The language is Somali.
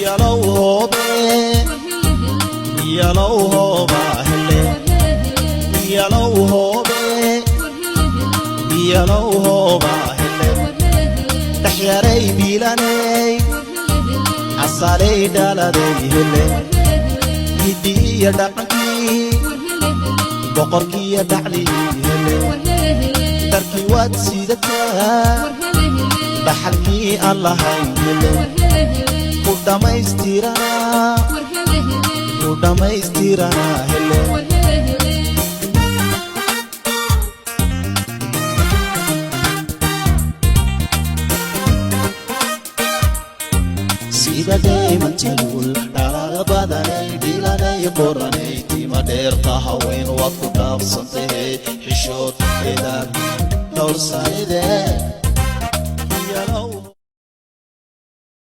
Yalow hoobe, yalow hooba hele, yalow hoobe, yalow hooba hele. Dhexyaray biilaney, casaley dhaladay hele, hiddii iyo dhaqankii, boqorkiiyo dhaclii hele. Dharkii waad sidataa, dhaxalkii aan lahayn hele, ku dhammaystiranaa, ku dhammaystiranaa hele. Sida daymantalul dhalaal badanay, dhilanay, qoranay, tima dheerta haween waad ku dhaafsantahe, xishood, edaab, dhowrsanide.